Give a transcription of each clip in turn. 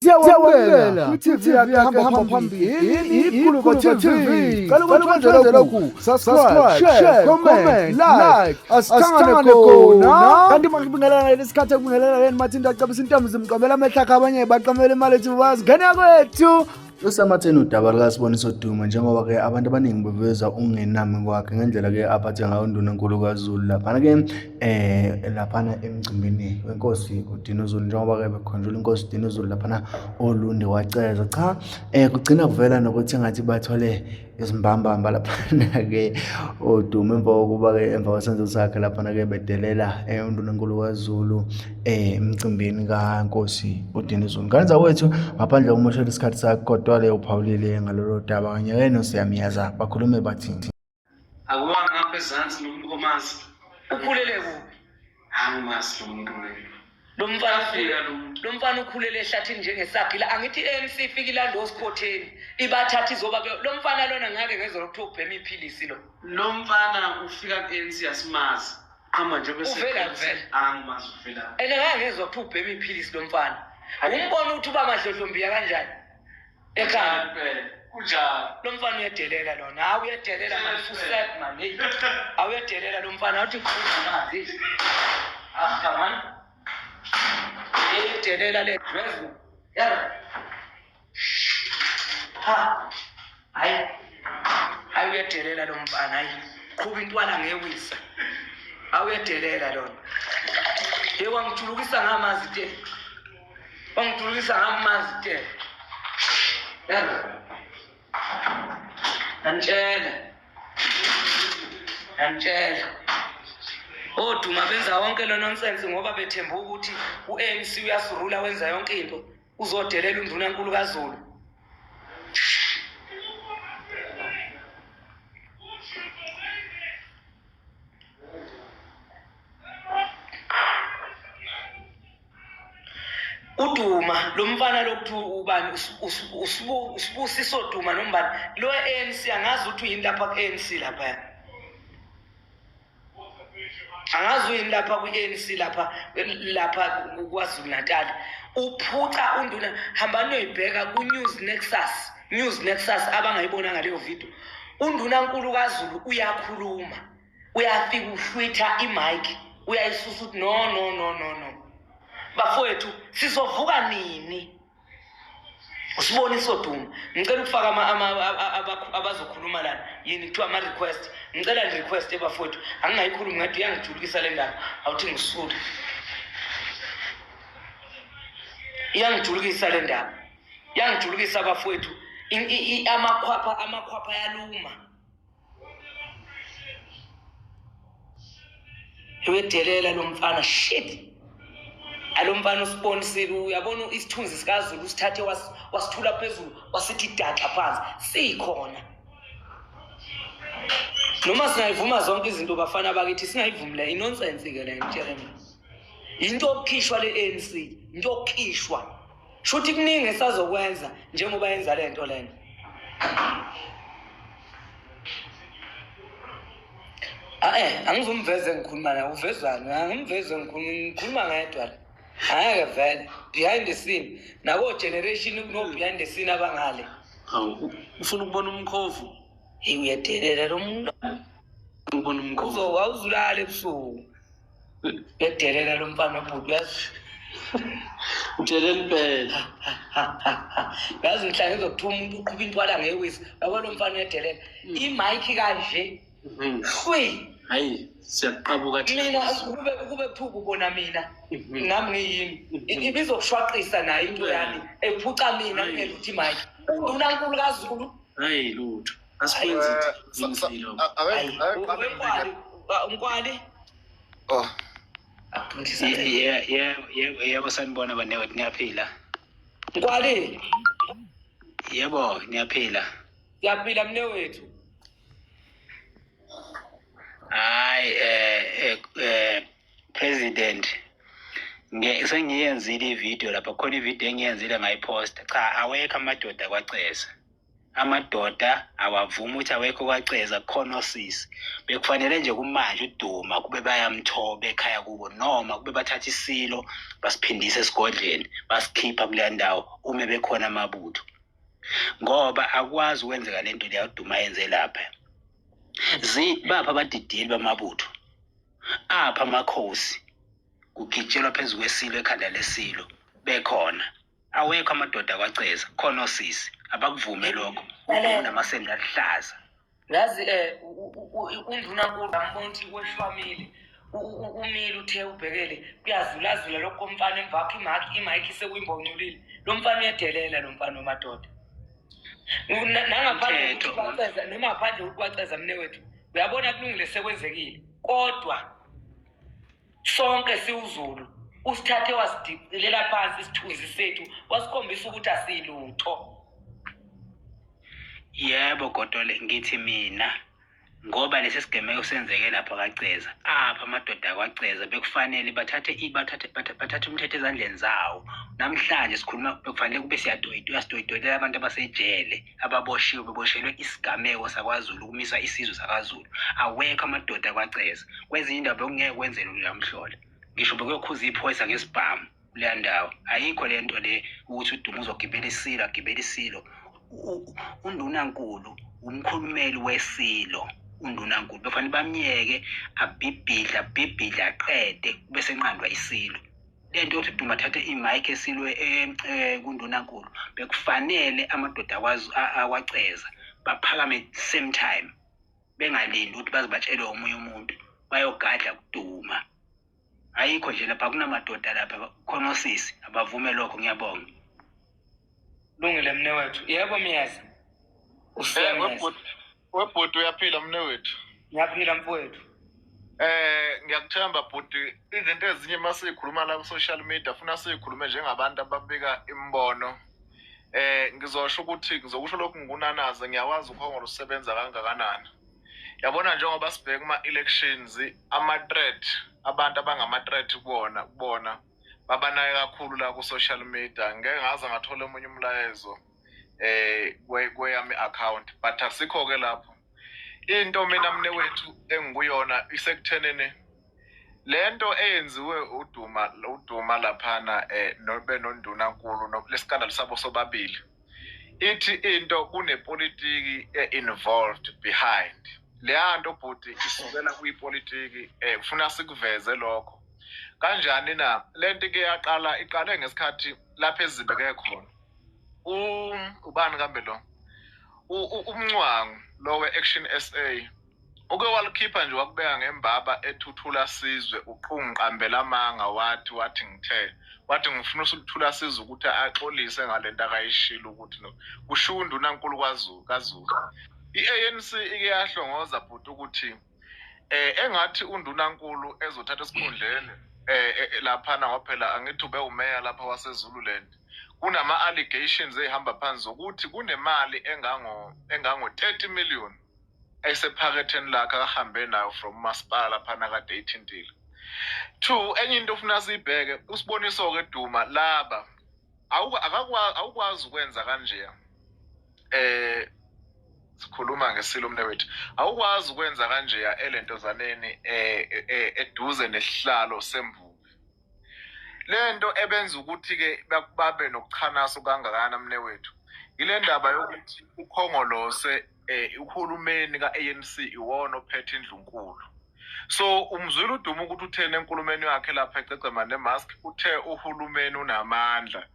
Siyawamukela kwi-TV yakhe hamba phambili iGuluva TV. Cela ukwenze lokhu, subscribe, share, comment, like. Asithangane khona. Kanti makubingelela ngalesi sikhathi ekubingelela yena Mathinta acabisa intombi zimqamela amehlo akhe abanye baqamela imali ethi bazi ngane yakwethu. Lusematheni udaba lukaSiboniso Duma njengoba-ke abantu abaningi beveza ukungenami kwakhe ngendlela-ke aphathe ngayo uNdunankulu kaZulu laphana-ke laphana emcimbini wenkosi uDinuzulu njengoba-ke bekhonjula inkosi uDinuzulu laphana oLundi waceza. Cha, kugcina kuvela nokuthi engathi bathole izimbambamba laphana-ke oDuma emva kokuba-ke emva kwesenzo sakhe laphana-ke bedelela uNdunankulu kaZulu emcimbini kaNkosi uDinizulu. Ngane zakwethu ngaphandle kokumoshela isikhathi sakhe kodwa le uphawulile ngalolu daba kanye ke noSiyamiyaza bakhulume bathini. Akuwanga ngapha ezansi lo muntu omazi. Ukhulele kuphi? Angimazi lo muntu mina. Lo mfana Afika lo muntu. Lo mfana ukhulele ehlathini njengesagila. Angithi i-ANC ifika ilanda osikhotheni. Ibathatha izoba lo mfana lona ngake ngezwa kuthiwa ubhema iphilisi lo. Lo mfana ufika ku-ANC asimazi. Qhama nje bese Uvela vele. Angimazi uvela. And ngake ngezwa kuthiwa ubhema iphilisi lo mfana. Umbona ukuthi uba madlodlombiya kanjani? Ekhanda. Kunjalo impela. Kunjalo. Lo mfana uyadelela lona. Hawu uyadelela man, fusek man. Hey. Hawu uyadelela lo mfana. Awuthi ngikhuluma amanzi. Ah, man. Uyadelela le dress. Yeah. Ha. Hayi. Hayi uyadelela lo mfana hayi. Qhuba intwala ngewisa. Hawu uyadelela lona. Hey wangijulukisa ngamazi te. Wangijulukisa ngamazi te. Yeah. Ngantshela. Ngantshela. Oduma benza wonke lo nonsense ngoba bethemba ukuthi u-ANC uyasurula wenza yonke into. Uzodelela undunankulu kaZulu. Uduma lo mfana lokuthiwa ubani uSibusiso Duma nombani lo ANC angazi ukuthi uyini lapha ku-ANC lapha angazi uyini lapha kwi-ANC lapha lapha KwaZulu Natal uphuca unduna hambani uyoyibheka ku-News Nexus News Nexus abangayibonanga leyo video undunankulu kaZulu uyakhuluma uyafika uhlwitha imic uyayisusa ukuthi no no no no no bafowethu sizovuka nini usiboniso duma ngicela ukufaka abazokhuluma lana yini kuthiwa ama-request ngicela ni-request ebafowethu angingayikhulumi ngathi iyangijulukisa le ndaba awuthi ngisule iyangijulukisa le ndaba iyangijulukisa bafowethu amakhwapha amakhwapha ayaluma Uyedelela lo mfana shit. Alo mfana usibonisile uyabona isithunzi sikaZulu usithathe wasithula phezulu wasithi daxa phansi sikhona. Noma singayivuma zonke izinto bafana bakithi singayivumi le inonsense ke le ngitshele mina. Into okukhishwa le ANC, into okukhishwa. Shuthi kuningi esazokwenza njengoba yenza le nto lena. Eh, angizumveze ngikhuluma naye, uvezani? Angimveze ngikhuluma, ngikhuluma ngedwa la. Angeke vele behind the scene. Nabo generation kuno behind the scene abangale. Hawu, ufuna ukubona umkhovu? Hey uyadelela lo muntu. Ukubona umkhovu. Uzowawuzulala ebusuku. Uyadelela lo mfana bhuti uyazi. Udelela impela. Yazi ngihlale ngizokuthiwa umuntu uqhuba intwala ngewisi. Yabo lo mfana uyadelela. Imic kanje. Hlwi. Hayi siyaqabuka thina. Mina kube kube kuthiwa ubona mina. Nami ngiyimi. Ibizokushwaqisa nayo into yami. Ephuca mina kungeluthi imic. Undunankulu kaZulu. Hayi lutho. Asikwenzi impilo. Nkwali. Oh. Yebo yebo sanibona banewethu niyaphila. Nkwali. Yebo niyaphila. Siyaphila mnewethu. Hayi president nge sengiyenzile ivideo lapha khona ivideo engiyenzile ngayiposta cha awekho amadoda kwaceza. Amadoda awavumi ukuthi awekho kwaCeza kukhona osisi. Bekufanele nje kumanje uDuma kube bayamthoba ekhaya kubo noma kube bathatha isilo basiphindise esigodlweni basikhipha kuleya ndawo uma bekhona amabutho. Ngoba akwazi ukwenzeka le nto leya uDuma ayenze lapha. Zi bapha abadidiyeli bamabutho. Apha amakhosi kugitshelwa phezu kwesilo ekhanda lesilo bekhona. Awekho amadoda kwaCeza, khona osisi abakuvume lokho. Lalela. Unamasende aluhlaza. Yazi eh undunankulu ngambona ukuthi weshwamile. Umile uthe ubhekele kuyazulazula lokho komfana emva kwakho imakhi imayikhi sekuyimboculile. Lo mfana uyadelela lo mfana wamadoda. Nangaphandle Umthetho. ukuthi kwaceza noma ngaphandle ukuthi kwaceza mne wethu. Uyabona kulungile sekwenzekile. Kodwa sonke siwuZulu usithathe wasidicilela phansi isithunzi sethu wasikhombisa ukuthi asilutho. Yebo Godole ngithi mina ngoba lesi sigameko senzeke lapha kwaCeza apha amadoda akwaCeza bekufanele bathathe bathathe bathathe umthetho ezandleni zawo namhlanje sikhuluma bekufanele kube siyatoyitoya sitoyitoyela abantu abasejele ababoshiwe beboshelwe isigameko sakwaZulu ukumisa isizwe sakaZulu awekho amadoda akwaCeza kwezinye indawo bekungeke kwenzelwe kuleya mhlola ngisho bekuyokhuza iphoyisa ngesibhamu kuleya ndawo ayikho le nto le ukuthi uDuma uzogibela isilo agibele isilo undunankulu umkhulumeli wesilo undunankulu bekufanele bamyeke abhibhidle abhibhidle aqede kube senqandwa isilo le nto yokuthi uDuma athathe imayikhi esilwe kundunankulu bekufanele amadoda akwaceza baphakame same time bengalindi ukuthi baze batshelwe omunye umuntu bayogadla kuduma ayikho nje lapha kunamadoda lapha khona osisi abavume lokho ngiyabonga Lungile mnewethu. Yebo Myeza. Usiyameza. Webhuti uyaphila mnewethu. Ngiyaphila mfowethu. Ngiyakuthemba bhuti izinto ezinye masikhuluma la ku social media funa sikhulume njengabantu ababika imibono. Ngizosho ukuthi ngizokusho lokhu ngikunanaze ngiyawazi ukhongolo usebenza kangakanani. Yabona njengoba sibheka kuma elections ama threat abantu abangama threat kubona kubona babanaye kakhulu la ku social media ngeke ngaze ngathola omunye umlayezo kweyami account but asikho ke lapho into mina mne wethu engikuyona isekuthenini lento eyenziwe uDuma uDuma laphana nobe nondunankulu lesikandal sabo sobabili ithi into kunepolitiki involved behind leya nto bhuti isukela kuyipolitiki kufuna sikuveze lokho kanjani na lento ke yaqala iqale ngesikhathi lapha ezibeke khona ubani kambe lo umncwango lo we-Action SA uke walikhipha nje wakubeka ngembaba ethuthula sizwe uqhungiqambela amanga wathi wathi ngithe wathi ngifuna usuthula sizwe ukuthi axolise ngalento akayishilo ukuthi no kushiwo undunankulu kwaZulu kaZulu i-ANC ike yahlongoza bhuti ukuthi engathi undunankulu ezothatha esikhundleni laphana ngoba phela angithi ube umeya lapha waseZululand kunama allegations ezihamba phansi zokuthi kunemali engango engango 30 million esephaketheni lakhe akahambe nayo from masipala laphana kade eyithintile. Two, enye into ofuna siyibheke usiboniso ke Duma laba awukwazi ukwenza kanje sikhuluma ngesilo mnewethu awukwazi ukwenza kanje elentozaneni eduze nesihlalo semvubu lento ebenza ukuthi ke babe nokuchanaso kangakanani mnewethu ile ndaba yokuthi ukhongolose uhulumeni ka-ANC iwona ophethe indlunkulu so umzwile uDuma ukuthi uthene enkulumeni yakhe lapha ececema nemask uthe uhulumeni unamandla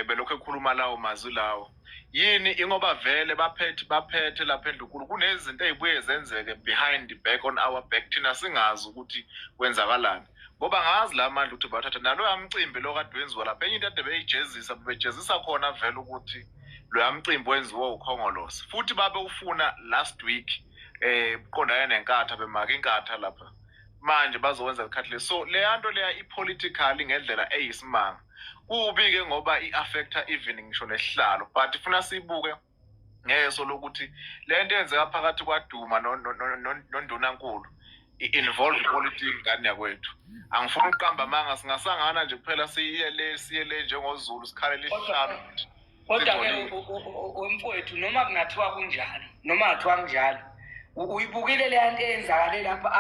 belokhu ekhuluma lawo mazwi lawo yini ingoba vele baphethe baphethe lapha endlunkulu kunezinto ezibuye zenzeke behind the back on our back thina singazi ukuthi kwenzakalani ngoba ngazi la mandla ukuthi bathatha naloya mcimbi lo kade wenziwa lapha enye into ade beyijezisa bebejezisa khona vele ukuthi loya mcimbi wenziwe ukhongolose futhi babe ufuna last week uqondane nenkatha bemaka inkatha lapha manje bazowenza ikhathi le so leya nto leya i-politically ngendlela eyisimanga kubi-ke ngoba i-affecta even ngisho nesihlalo but funa siyibuke ngeso lokuthi le nto eyenzeka phakathi kwaDuma nondunankulu i-involve ipolitiki ngane yakwethu angifuni ukuqamba amanga singasangana nje kuphela siye le siye le njengoZulu sikhalela isihlalo. Kodwa-ke mfowethu, noma kungathiwa kunjalo, noma kungathiwa kunjalo, uyibukile leya nto eyenzakale lapha,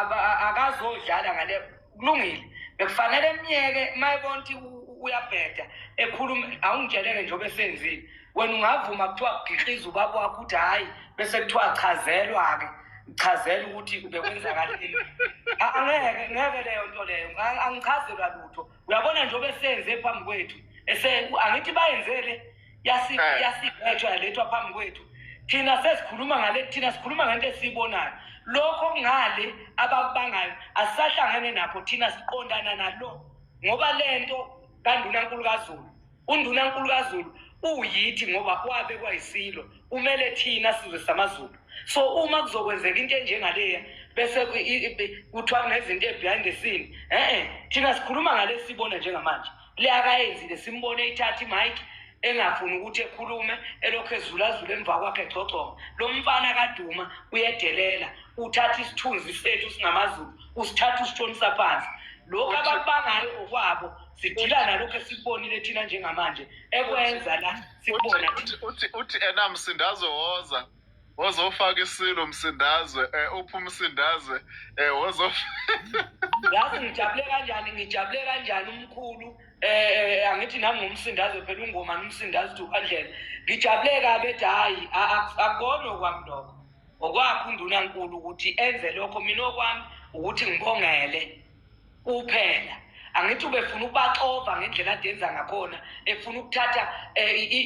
akazodlala ngale. Kulungile, bekufanele myeke uma ebona ukuthi uyabheda ekhuluma. Awungitsheleke njengoba esenzile, wena ungavuma kuthiwa kugikliza ubaba wakho ukuthi hhayi, bese kuthiwa chazelwa-ke, chazela ukuthi ubekwenzakaleni? Angeke, ngeke leyo nto leyo, angichazelwa lutho. Uyabona njengoba esenze phambi kwethu, angithi bayenzele yasibethwa yalethwa phambi kwethu, thina sesikhuluma ngale, thina sikhuluma ngento esiyibonayo. Lokho ngale abakubangayo asisahlangene nakho, thina siqondana nalo, ngoba lento kandunankulu kaZulu, undunankulu kaZulu uyithi ngoba wabekwa yisilo, umele thina sizwe samaZulu. So uma kuzokwenzeka into enjengaleya bese kuthiwa kunezinto behind the scene, thina sikhuluma ngale sibona njengamanje. Le akayenzile, simbone ithatha imic engafuni ukuthi ekhulume, elokhu ezulazula emva kwakhe egcogcoma. Lo mfana kaDuma uyedelela, uthatha isithunzi sethu singamaZulu, usithatha usitshonisa phansi. Lokhu abakubangayo okwabo, sidila nalokhu esikubonile thina njengamanje ekwenza la sikubona. Uthi ena Msindazwe, woza wozofaka isilo Msindazwe, uphi uMsindazwe, wozo. Yazi ngijabule kanjani, ngijabule kanjani umkhulu, angithi nami ngumsindazwe phela, ungoma nomsindazwe uKandlela. Ngijabule kabi ethi hayi, akukona okwami lokho, okwakho undunankulu ukuthi enze lokho. Mina okwami ukuthi ngibongele kuphela. Angithi ubefuna ukubaxova ngendlela ade enza ngakhona, efuna ukuthatha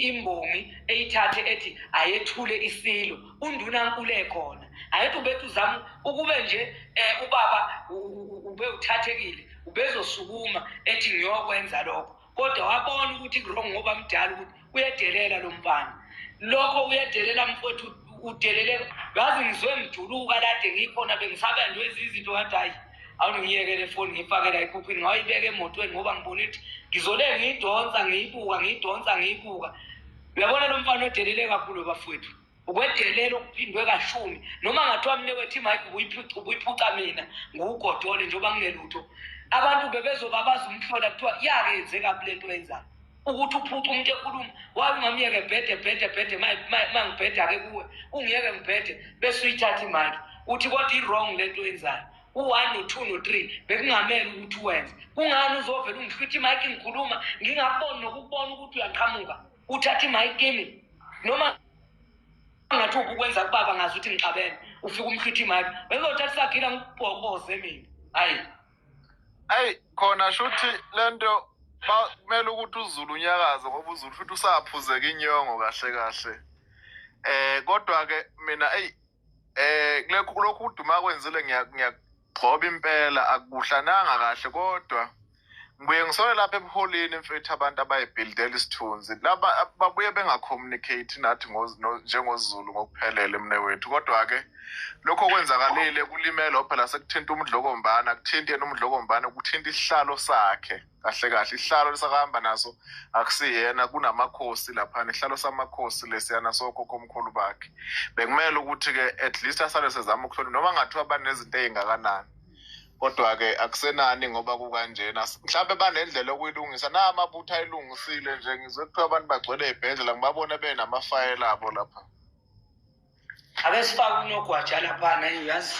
imbongi eyithathe ethi ayethule isilo undunankulu ekhona. Angithi ubethi uzama ukube nje ubaba ube uthathekile, ubezosukuma ethi ngiyokwenza lokho, kodwa wabona ukuthi ku-wrong ngoba mdala, ukuthi uyedelela lo mfana. Lokho uyedelela mfowethu, udelele. Yazi ngizwe ngijuluka lade ngikhona, bengisaba nje ezinye izinto, ngathi hayi, awungiyeke le foni, ngiyifake la ekhukhwini, ngawuyibeka emotweni ngoba ngibona ukuthi ngizole ngiyidonsa ngiyibuka, ngiyidonsa ngiyibuka. Uyabona lo mfana odelele kakhulu bafowethu, ukwedelela okuphindwe kashumi. Noma ngathiwa mina wethu imike ubuyiphuca mina nguwugodole njengoba ngingelutho, abantu bebezobabaza umhlola, kuthiwa yake yenzeka le nto yenzayo ukuthi uphuce umuntu ekhuluma. Wabe ungamyeke bhede bhede bhede, ma ngibheda-ke kuwe, ungiyeke ngibhede, bese uyithatha imike uthi kodwa i-wrong le nto yenzayo, u-one no-two no-three bekungamele ukuthi uwenze. Kungani uzovele ungihlwithe imike ngikhuluma, ngingakuboni nokukubona ukuthi uyaqhamuka uthatha imike kimi? Noma ngathi ukwenza kubaba ngazi ukuthi ngixabene, ufike umhlwithe imike, bengizothatha isagila ngikubhokoze mina, hayi. Ayi khona, shuthi lento kumele ukuthi uZulu unyakaze, ngoba uZulu futhi usaphuzeka inyongo kahle kahle. Kodwa ke mina ey kulokhu lokhu uDuma kwenzile ngiyagxoba impela, akuhlananga kahle, kodwa ngibuye ngisole lapha ebuholini mfethu, abantu abayibhildela isithunzi laba babuye bengacommunicate nathi njengoZulu ngokuphelele mne wethu. Kodwa-ke lokho kwenzakalile kulimele phela, sekuthinta umdlokombana, kuthinta yena umdlokombana, kuthinta isihlalo sakhe kahle kahle. Isihlalo lesakahamba naso akusiyena, kunamakhosi laphana, isihlalo samakhosi lesiyana sokhokhomkhulu bakhe. Bekumele ukuthi-ke at least asale sezama ukuhlola noma ngathiwa banezinto ey'ngakanani, kodwa-ke akusenani ngoba kukanjena. Mhlawumbe banendlela yokuyilungisa na amabutho ayilungisile nje. Ngizwe kuthiwa abantu bagcwele ey'bhedlela, ngibabone benamafayela abo lapha. Ake sifake unogwaja laphana, yazi.